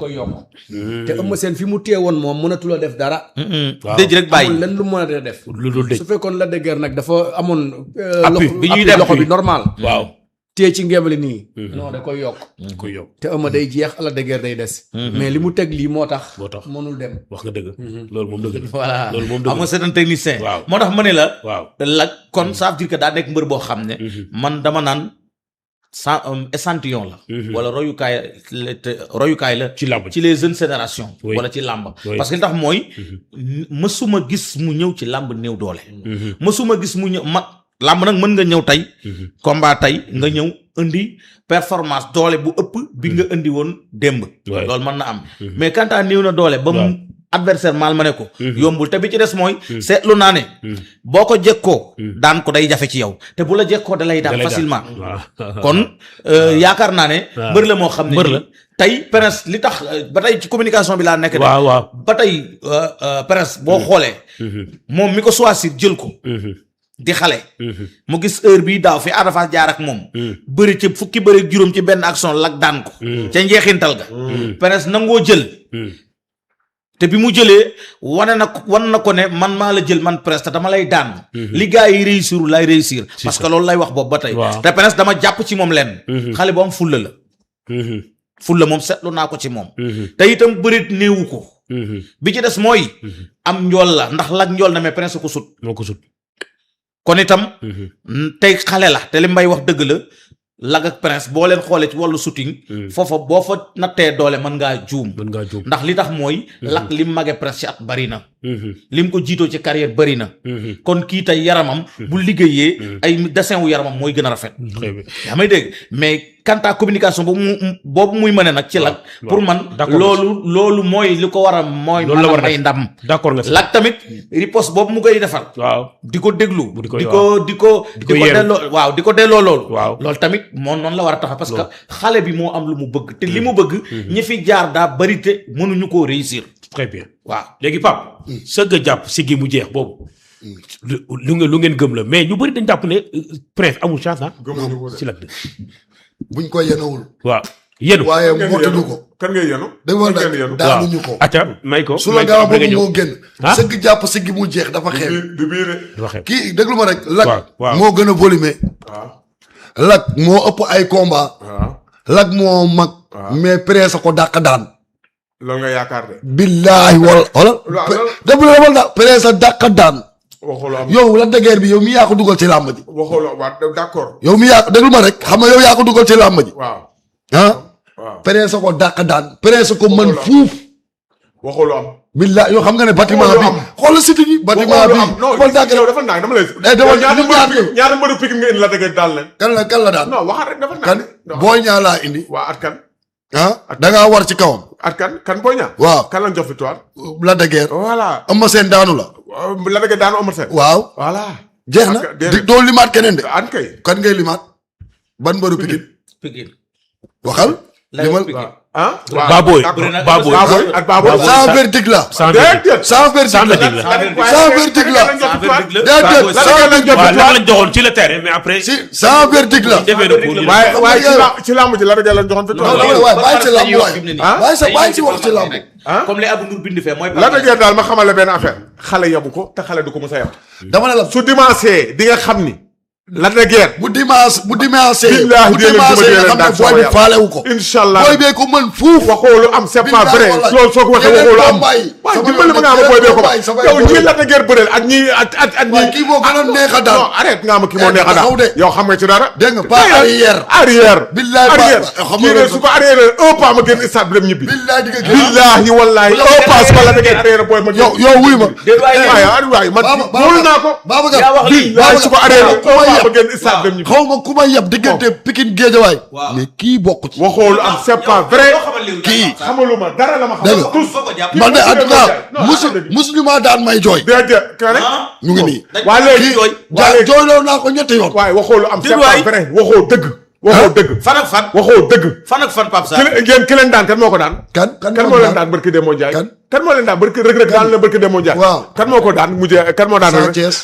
koy yokk te Eumeu Sène fi mu téye woon moom mënatula def dara. waaw dëj rek bàyyi amul lenn lu mu mën a def. lu dul dëj su fekkoon la dëgër nag dafa amoon. appui bi ñuy def loxo bi normal. waaw téye ci ngembali nii. non da koy yokk. koy yokk te Eumeu day jeex la dëgër day des. mais li mu teg lii moo tax. mënul dem. wax nga dëgg. loolu moom dëgg la. voilà loolu moom dëgg la xam nga c'est un technicien. waaw moo tax ma ne la. waaw Lac kon ça veut dire que daa nekk mbër boo xam ne. man dama naan échantillon la. wala royukaay la. ci làmb ci les jeunes générations. Oui. wala ci làmb. Oui. parce que li tax mooy. mësuma gis mu ñëw ci làmb néew doole. mësuma gis mu ñëw làmb nag mën nga ñëw tey. combat tey nga ñëw indi performance doole bu ëpp bi nga indi woon démb. loolu mën na am. mais quant à néew na doole ba mu adversaire maal ma ne ko. yombul te bi ci des mooy. seetlu naa ne. boo ko jekkoo. daan ko day jafe ci yow te bu la jekkoo da lay daan facilement. kon yaakaar naa ne. mbër la moo xam ne. mbër la tey presse li tax ba tey ci communication bi laa nekk. waaw waaw ba tey presse boo xoolee. moom mi ko choisir jël ko. di xale. mu gis heure bii daaw fi Ada Fass jaar ak moom. bëri ci fukki bëri juróom ci benn action Lac daan ko. ca njeexintal ga. presse nangoo jël. te bi mu jëlee wan na ko ne man maa la jël man presse te dama lay daan. li gars yi réussir lay réussir. parce que loolu lay wax boobu ba tey. te presse dama jàpp ci moom lenn. xale bu am fulla la. fulla moom seetlu naa ko ci moom. te itam bërit néewu ko. bi ci des mooy. am njool la ndax Lac njool na mais presse ko sut. moo ko sut. kon itam. tey xale la te li mbay wax dëgg la. Lac ak Prince boo leen xoolee ci wàllu shooting. foofa boo fa nattee doole mën ngaa juum. ndax li tax mooy. Lac lim mage Prince ci at bari na. lim ko jiitoo ci carrière bari na. kon kii tey yaramam. bu liggéeyee ay dessin wu yaramam mooy gën a rafet. yaa may dégg mais quant à communication boobu muy mëne nag ci Lac. pour man loolu mooy li ko war a mooy. loolu la war a may ndam. d'accord nga si Lac tamit riposte boobu mu koy defal. waaw di ko déglu. di ko yeeru delloo waaw di ko delloo loolu. waaw loolu tamit moom noonu la war a taxa parce que xale bi moo am lu mu bëgg te li mu bëgg. ñi fi jaar daa bari te mënuñu koo réussir. très bien waaw léegi Pape. sëgg a jàpp si gi mu jeex boobu. lu ngeen gëm la mais ñu bëri dañ jàpp ne Prince amul chance ah. si Lac de. buñ ko yenewul. waaw yenu waaye motuñu ko. kan ngay yenu. dégg nga daanuñu ko. acca may ko su la gaaw boobu moo génn. sëgg jàpp sëgg mu jeex dafa xeeb. du biir dafa xeeb kii déglu ma rek. Lac waaw moo gën a volumé. waaw. Lac moo ëpp ay combat. waaw. Lac moo mag. mais Prince ko dàq daan. loolu nga yaakaar de. billaahi wala. déglu la wala Prince dàq daan. waxuloo am yow la dëgër bi yow mi yaa ko dugal ci làmb ji. waxuloo waaw d'accord. yow mi yaa ko déglu ma rek xam nga yow yaa ko dugal ci làmb ji. waaw. ah. waaw Prince ko dàq daan. Prince ko mën fuuf. waxuloo am. billaahi yoo xam nga ne bâtiment bi xoolal site bi bâtiment bi. non dafa naan dama lay. ñaata mbëru Pikine nga indi la dëgg daal leen. kan la daan. non waxaat rek dafa naan. kan booy ñaa laa indi. waa at kan. da ngaa war ci kawam. at kan booy ñaa. waaw kan lañ jox victoire. la dëgër. voilà. Eumeu Sène daanu la. la dëgg daanu Eumeu Sène. waaw. voilà. jeex na di doo limaat keneen de. an kay. kan ngay limaat. ban mbëru Pikine. waxal. limal ah. Baboy ak Baboy. sans verdict la. sans verdict sans verdict la. sans verdict la. déedéet sans verdict waaw lan lañ joxoon ci le terrain mais après. si sans verdict la. waaye ci lamb ji la dëgg lañ joxoon victoire. waaye bàyyi ci lamb waay. bàyyi ci wax ci lamb. comme li Abou Ndour bind fee mooy. la dëgg daal ma xamal la benn affaire. xale yabu ko te xale du ko mës a yab. dama ne la su dimanche di nga xam ni. la dëgg. bu dimanche. billaahi nga xam ne booy bi faale wu ko. inshallah booy bee ko mën fuuf. waxoo lu am c'est pas vrai loolu soo ko waxee waxoo lu am. waaye dimbali ma nga ma booy bee ko ba yow ñii la dëgg bëreel ak ñii ak ñii. kii moo gën a neex a daal. non arrête nga ma kii moo neex a daal yow xam nga ci dara. dégg nga pas arrière. billaahi arrière kii ne su ko arrière un pas ma génn stade bi dem ñibbi. billaahi wallaahi un pas su ma la dëggee arrière booy ma génn. yow wuy ma. waay man wóolu naa ko. Babacar su ko arrière xaw ma ku ma yab diggante Pikine Guédiawaye. mais kii bokk ci. waxoolu am c'est pas vrai. kii xamaluma dara la ma xam. dégg nga man de en tout cas musuñu maa daan may jooy. déedéet kane. ñu ngi nii. waa léegi jooyloo naa ko ñetti yoon. waaye waxoolu am c'est pas vrai waxoo dëgg. waxoo dëgg. fan ak fan. waxoo dëgg. fan ak fan Pape Sarr. ki leen daan kan moo ko daan. kan moo leen daan barki Demba Ndiaye. kan moo leen daan barki Reug daan la barki Demba Ndiaye. waaw kan moo ko daan mujjee kan moo daan. Sa Thiès.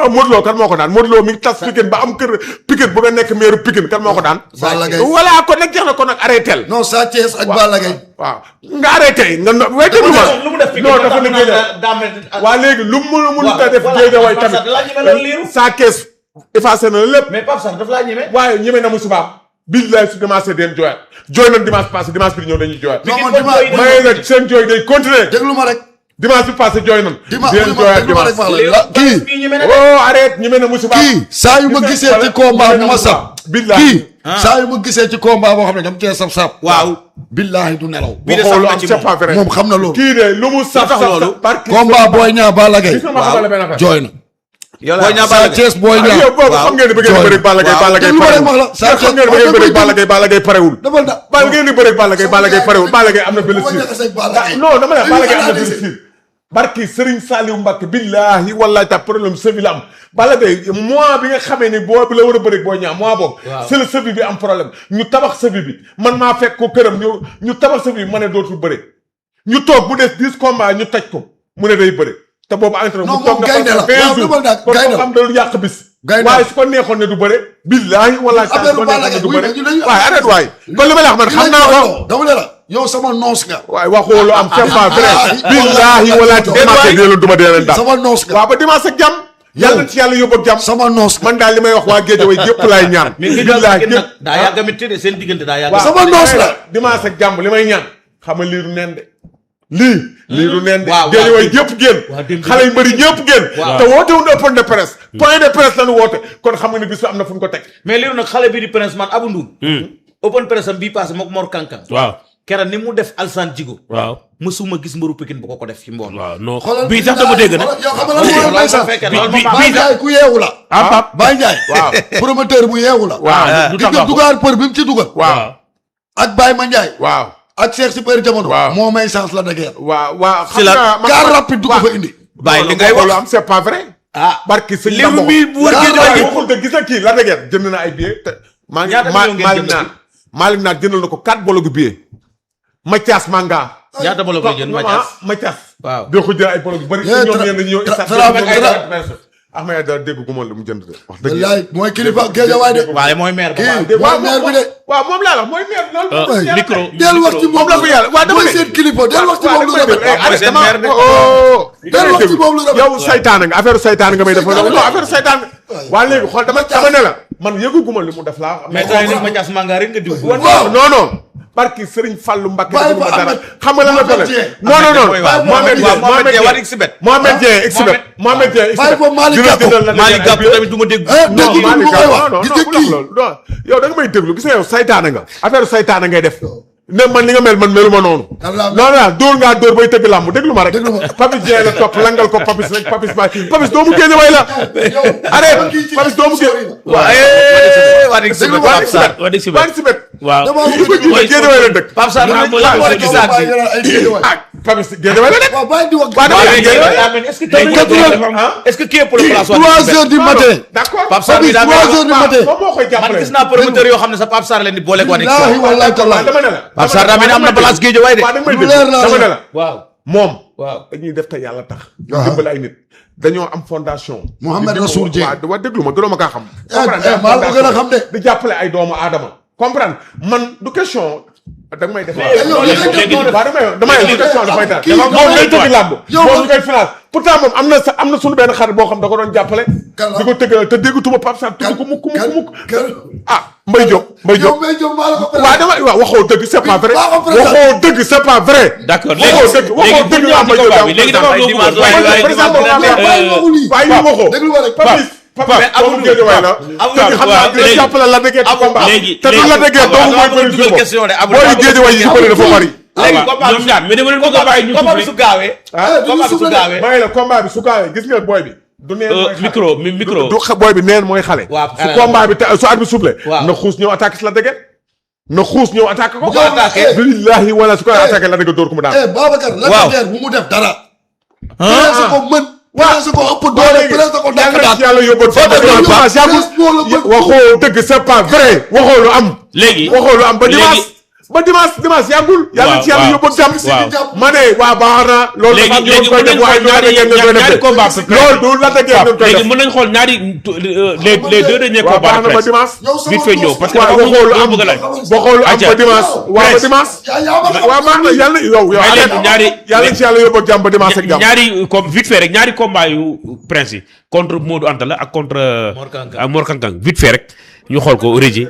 Modou Lo kan moo ko daan Modou Lo mi ngi tas Pikine ba am kër Pikine bu nga nekk meeru Pikine kan moo ko daan. Balla Gaye voilà kon nag jeex na kon nag arrêté. non Sa Thiès ak Balla Gaye. waaw nga arrêté nga no waaye déglu ma lu mu def Pikine non dafa ne géej waa léegi lu mu mënut a def géej way tamit Sa Thiès effacé na lépp. mais Pape Sarr daf laa ñeme. waaye ñeme na mu subaam. billaay su commencé den jooyaat jooy nañ dimanche passé dimanche bi ñëw dañuy jooyaat. non man dimanche may nag seen jooy day continuer. déglu ma rek. dimanche bi passé jooy nañ. déglu ma rek kii. oh arrête ñeme na mu subaam. kii saa yu ma gisee ci combat bu ma sab. billaay kii saa yu ma gisee ci combat boo xam ne dama cee sab sab. waaw. billaay du nelaw. bii de waxoo lu sax am na ci c'est pas vrai. moom xam na loolu. kii de lu mu saf saf loolu. combat Boy Niang Balla Gaye. gis nga ma xamal la benn affaire. jooy na. yow Boy Niang Sa Balla Gaye. Thiès Boy ah Niang. yow boobu xam ngeen ni bëgg ngeen di bëri Balla Gaye Balla Gaye déglu ma rek parewul. wax la. Sa xam ngeen ni bëgg ngeen di bëri Balla Gaye Balla Gaye parewul. dafa da. Balla ngeen di bëri Balla Gaye Balla Gaye parewul Balla Gaye am na blessure. non dama ne Balla Gaye am na blessure. barki Serigne Saliou Mbacke billahi wallahi ta problème sëbi la am Balla Gaye mois bi nga xamee ni boo bi la war a bëri Boy Niang mois boobu. c'est le sëbi bi am problème ñu tabax sëbi bi man maa fekk ko këram ñu tabax sëbi bi ma ne dootul bëri ñu toog bu des 10 combats ñu taj ko mu ne day bëri te boobu entraîné mu toog na parce que 15 jours kon ko am da yàq bis. waaye su ko neexoon ne du bëre. billahi wallahi ta su ko neexoon ne du bëre waaye arrête waay kon li ma la wax man xam naa ko. dama ne la yow sama noos nga. waaye waxoo lu am c'est pas vrai. billahi wallahi dimanche dee duma dee leen daal. sama noos nga. waaw ba dimanche ak jàmm. yàlla ci yàlla yóbbu ak jàmm. sama noos nga. man daal li may wax waa Guédiawaye yëpp laay ñaan. billahi nag daa yàgg a métti de seen diggante daa yàgg. sama noos la. dimanche ak jàmm li may ñaan xam nga liiru neen de liiru neen de waaw Guédiawaye yëpp génn xale yu bëri ñëpp génn te woote wuñu open de presse point de presse lañu woote kon xam nga ne bis bi am na fu ñu ko teg mais liiru nag xale bi di prince man Abou Ndour open presse am bii passé mook Mor Kankan waaw keroog ni mu def Alsane Djigo waaw mësuma gis mbaru Pikine bu ko def ci mbool waaw non xoolal bii sax dama dégg nag yow xam nga lan moo may sax. bii Baye Ndiaye ku yeewu la. ah Pape Baye Ndiaye. waaw promoteur bu yeewu la. waaw du gis nga tabax dugaar për bi mu ci dugal. waaw ak Baye Ma Ndiaye. waaw ak Cheikh Super Jamono. waaw moo may chance la de guerre. waaw Si la car rapide du ko fa indi. bàyyi li ngay wax lu am c'est pas vrai barki sëñ liiru mi bu wër Guédiawaye waxul de gis nga kii la dëgër jënd na ay billets te maa ngi Ñaata million ngeen jënd Malick Naan jëndal na ko 4 bologu billets Mathias Manga ñaata bolo koy jënd Mathias waaw doo ko jël ay bologu bëri ñoom ñeen dañu ñëw Ahmed Aïdara dégg gu ma lu mu jënd de wax dëgg wallaay mooy kilifa Guédiawaye de. waaye mooy maire ba kii mooy maire bi de. waaw moom laa la mooy maire loolu micro del wax ci moom la ko yàlla waaw dama mooy seen kilifa del wax ci moom lu rafet. del wax ci moom lu rafet. yow saytaane nga affaire saytaane nga may def non affaire saytaane waa léegi xool dama ne la man yëguguma li mu def laa mais tey nag Mathias Manga rek nga diw non barki Serigne Fallou Mbacké dafa ma dara xam nga lan la tole Mohamed Dieng exhibit bàyyi ko Malick Gakou tamit du ma dégg dégg nga lu koy wax gis nga kii non yow da nga may déglu gis nga yow saytaane nga affaire saytaane ngay def ne man li nga mel man meluma noonu non dóor ngaa dóor bay tëgg làmb déglu ma rek Papis Dieng la topp langal ko Papis rek Papis doomu Guédiawaye la arrête Papis doomu Guédiawaye waaw Guédiawaye la dëkk Pape Sarr lan moo war a gisaat bi Papis Guédiawaye la dëkk waaw bàyyi di wax. est-ce que kii est pour le place 3 heures du matin. d'accord Pape Sarr bi daa 3 heures du matin. moom moo koy man jàppale gis naa promoteur yoo xam ne sax Pape Sarr leen di boole ko wallaahi wallaahi tallaahi. dama ne la Pape Sarr daa mel ni am na place Guédiawaye de waaw da nga may lu leer laa dama ne la waaw moom waaw dañuy def te yàlla tax waaw. dimbali ay nit dañoo am fondation Mohamed Rassoul Dieng. waaw déglu ma gënoo ma kaa xam maa la ko gën a xam de. di jàppale ay doomu aadama comprendre man du question da nga may def yow damay du question dafay dara kii moom ngay tëgg làmb yow moom ngay finance pourtant moom am na suñu benn xarit boo xam da ko doon jàppale Kan la? di ko tëgg te déggatuma Pape Sarr tudd ko mukk kan ah Mbaye Diop yow Mbaye Diop maa la ko waaw dama waaw waxoo dëgg c'est pas vrai maa ko présenté. waxoo dëgg c'est pas vrai d'accord waxoo dëgg léegi léegi dama am lu mu waaye yu waxoo déglu ma rek. Papis doomu Guédiawaye la te xam naa dina jàppale la dëggee ci combat te du la dëggee doomu mooy bëri dugal question de Abou booy Guédiawaye yi bëri dafa bëri léegi combat ñoom ñaar mais dama leen bëgg a bàyyi ñu combat bi su gaawee combat bi su gaawee may la combat bi su gaawee gis nga booy bi du neen mooy xale micro du booy bi neen mooy xale waaw su combat bi su at bi soufflé waaw. na xuus ñëw attaqué si la dëggee na xuus ñëw attaqué ko bu ko attaqué billahi wala su ko attaqué la dëgg dóor ko mu daan Babacar la Waaw. guerre bu mu def dara. su ko mën Prince ko ëpp doole Prince ko dàq yàlla daal. ci yàlla yóbbu dimanche yàggul waxoo dëgg c'est pas vrai waxoo lu am. léegi waxoo lu am ba dimanche yàggul. yàlla ci yàlla yóbbu jàmm. ma ne waa baax na. loolu dafa am yoon koy def waaye ñaari combat loolu du la dëggee ñu koy léegi def. mën nañ xool ñaari les deux derniers waaw baax combats na ba de dimanche. vite fait ñëw parce que waaw waxoo lu am bëgg a laaj waxoo lu am ba dimanche. waaw ba dimanche. waaw baax na yàlla yow yàlla ci yàlla yóbbu jàmm ba dimanche ak jàmm. ñaari comme vite fait rek ñaari combat yu Prince yi contre Modou Anta la ak contre Mor Kang Kang. Mor Kang Kang vite fait rek ñu xool ko Régie